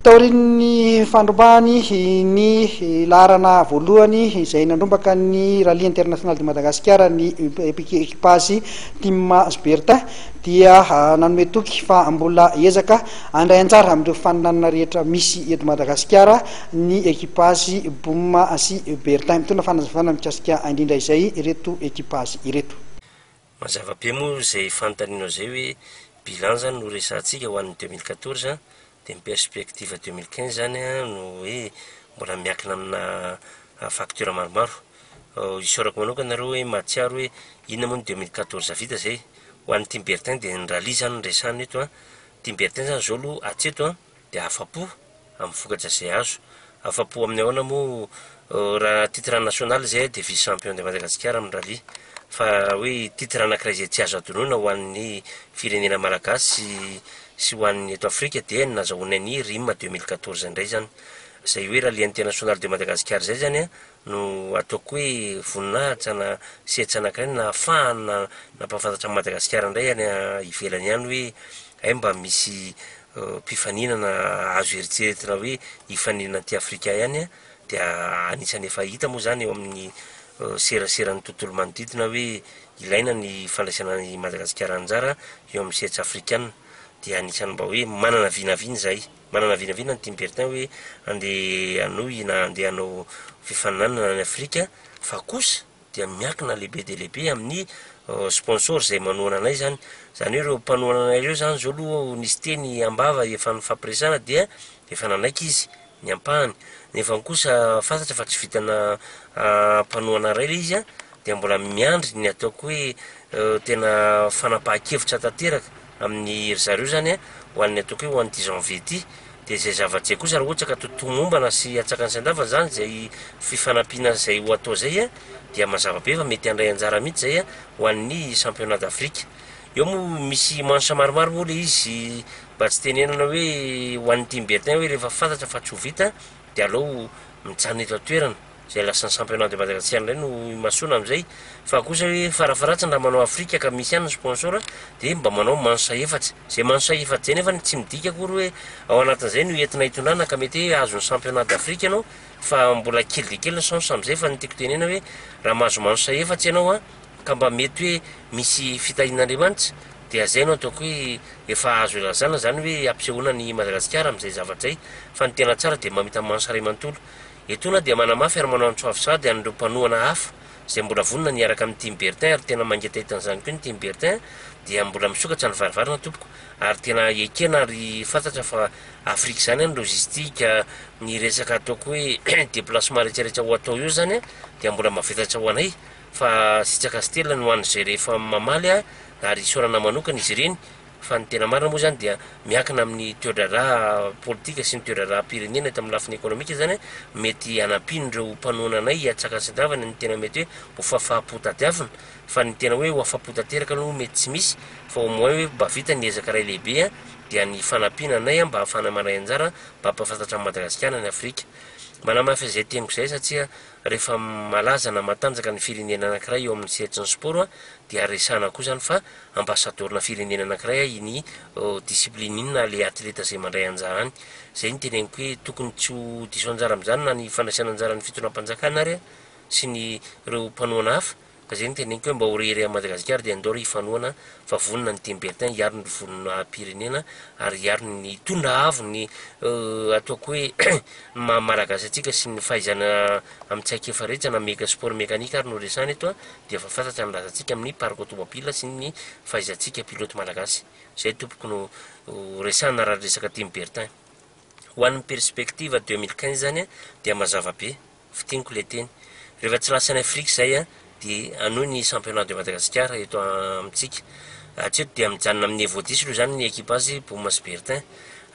Taorian'ny fandrombahany ny laharana voalohany izay nandrombaka ny Rallye International de Madagascar ny ekipazy Team Bertin dia nanome toky fa mbola hiezaka handray anjara amin'ireo fifaninanana rehetra misy eto Madagasikara ny ekipazy Boom sy Bertin. Mitondra fanazavana mikasika indrindra izay ireto ekipazy ireto. Mazava be moa izay fanontanianao izay hoe bilan izany no resahantsika ho an'ny 2014 dia ny perspective 2015 izany no hoe mbola miankina amina facteur maromaro. Isaorako manokana nareo hoe mahatsiaro hoe inona moa ny 2014 vita izay. Ho an'ny Team Bertin dia ny rallye izany no resahana eto an. Team Bertin izany izao aloha hatreto an dia afa-po amin'ny vokatra izay azo. Afa-po amin'ny ahoana moa raha titre national izay dia vice champion de Madagascar amin'ny rallye. Fa hoe titre anankiray izay tsy azo adinoina ho an'ny firenena malagasy sy ho an'ny eto Afrika dia ny nazahoana ny Rim 2014 indray izany. Izay hoe rallye international de Madagascar izay izany no ataoko hoe voninahitra na sehatra anankiray nahafahana nampahafantatra an'i Madagasikara indray any ivelany any hoe hay mba misy mpifaninana azo eritreretina hoe hifaninana aty Afrika ihany dia anisan'ny efa hita moa izany eo amin'ny seraseran'ny tontolo manodidina hoe ilaina ny fandraisana an'i Madagasikara anjara eo amin'ny sehatra afrikana dia anisan'ny mba hoe manana vinavina izahay. Manana vinavina ny Team Bertin hoe andeha hanohy na andeha hanao fifaninanana any Afrika fa kosa dia miankina lehibe dia lehibe amin'ny sponsor izay manohana anay izany. Izany hoe ireo mpanohana anay ireo izany izao aloha nisy teny am-bava efa nifampiresahana dia efa nanaiky izy ny ampahany. Nefa kosa fantatra fa tsy vitana mpanohana iray ilay izy dia mbola miandry ny ataoko hoe tena fanapahan-kevitra tanteraka amin'ny ry zareo izany ho an'ny ataoko hoe ho an'ity janvier ity. Dia izay zavatra izay kosa raha ohatra ka to tomombana sy atsakany sy andavany izany izay fifanampiana izay ho atao izay dia mazava be fa mety handray anjara mihitsy izay ho an'ny championnat d'Afrique. Eo moa misy manche maromaro moa ilay izy mba tsy tenenana hoe ho an'ny team Bertin hoe rehefa fantatra fa tsy ho vita dia aleo mijanona eto an-toerana. Izay lasan'ny championnat de Madagascar indray no imasoana amin'izay fa kosa hoe farafaharatsiny raha manao Afrika ka misy ihany ny sponsor dia mba manao manche efatra. Izay manche efatra izay nefa tsy midika akory hoe ao anatin'izay no entina hitondrana ka mety hoe hahazo ny championnat d'Afrique ianao fa mbola kely dia kely ny chance amin'izay fa ny tiako tenena hoe raha mahazo manche efatra ianao an ka mba mety hoe misy fitahian'Andriamanitra dia izay no ataoko hoe efa azo ilazana izany hoe ampisehoana an'i Madagasikara amin'izay zavatra izay fa ny tena tsara dia mamita manche iray manontolo. Etoana dia manamafy ary manao antso avo sahady an'ireo mpanohana hafa izay mbola vonona ny hiaraka amin'ny Team Bertin ary tena mangetaheta an'izany koa ny Team Bertin dia mbola misokatra ny varavarana tompoko ary tena ekena ary fantatra fa Afrika izany ny logistique ny resaka ataoko hoe déplacement rehetra rehetra ho atao eo izany dia mbola mavesatra ho anay fa sitraka sy telina ny ho an'izay rehefa mamaly ary isaorana manokana izy ireny Fa ny tena marina moa izany dia miankina amin'ny toe-draharaha politika sy ny toe-draharaham-pirenena eto amin'ny lafiny ekonomika izany mety hanampian'ireo mpanohana anay hiatsakany sy andavany ny tena mety hoe ho fahafaham-po tadiavina fa ny tena hoe ho afa-po tanteraka aloha mety tsy misy fa au moins hoe mba vita ny ezaka iray lehibe dia ny fanampiana anay mba hahafahana mandray anjara mba hampahafantatra an'i Madagasikara any Afrika. Manamafy an'izay teniko izay satria rehefa malaza na matanjaka ny firenena anankiray eo amin'ny sehatry ny sport dia resahana koa izany fa ambassador-na firenena anankiray iny discipline iny na le atleta izay mandray anjara any. Izay no teneniko hoe tokony tsy ho diso anjara amin'izany na ny fandraisana anjaran'ny fitondram-panjakana ary sy ny ireo mpanohana hafa ka izay no teneniko hoe mba ho reharehan'i Madagasikara dia andao re hifanohana fa vonona ny Team Bertin hiaro ny voninahi-pirenena ary hiaro ny hitondra avo ny ataoko hoe ny maha malagasy antsika sy ny fahaizana amin'ny traikefa rehetra na mega sport mécanique ary no resahana eto dia efa fantatra ny lazantsika amin'ny parc automobile sy ny fahaizantsika pilote malagasy. Izay tompoko no resahana raha resaka Team Bertin. Ho an'ny perspective 2015 zany dia mazava be, fintiniko ilay teny. Rehefa tsy lasa any Afrika izay dia hanohy ny championnat de Madagascar eto amintsika. Hatreto dia mijanona amin'ny niveau 10 aloha izany ny ekipazy Bouma sy Bertin.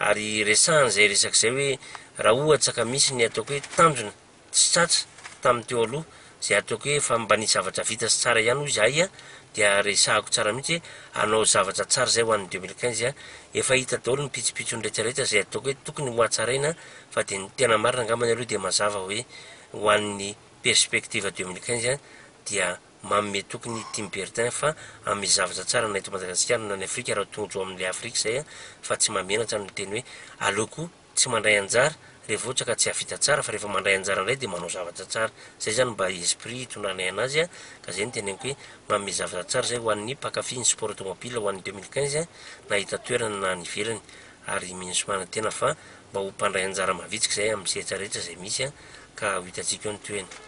Ary resahana izay resaka izay hoe raha ohatra ka misy ny ataoko hoe tanjona tsy tratra tamin'ny teo aloha, izay ataoko hoe efa mba nisy zavatra vita sy tsara ihany hoy izahay dia resahako tsara mihitsy hoe hanao zavatra tsara izay ho an'ny 2015. Efa hita daholo ny pitsopitsony rehetra rehetra izay ataoko hoe tokony ho hatsaraina fa dia ny tena marina angambany aloha dia mazava hoe ho an'ny perspective 2015 dia manome toky ny Team Bertin fa amin'ny zavatra tsara na eto Madagasikara na any Afrika raha tonjo amin'ilay Afrika izay fa tsy mahamenatra ny miteny hoe aleoko. tsy mandray anjara rehefa ohatra ka tsy hahavita tsara, fa rehefa mandray anjara indray dia manao zavatra tsara. Zay zany mba esprit hitondranay anazy a, ka zay no teneniko hoe manome zavatra tsara zay ho an'ny mpankafy ny sport automobile ho an'ny 2015 na hita toerana na any ivelany, ary mino sy manantena fa mba ho mpandray anjara mavitrika zay amin'ny sehatra rehetra zay misy a, ka ho hitantsika eo ny tohiny.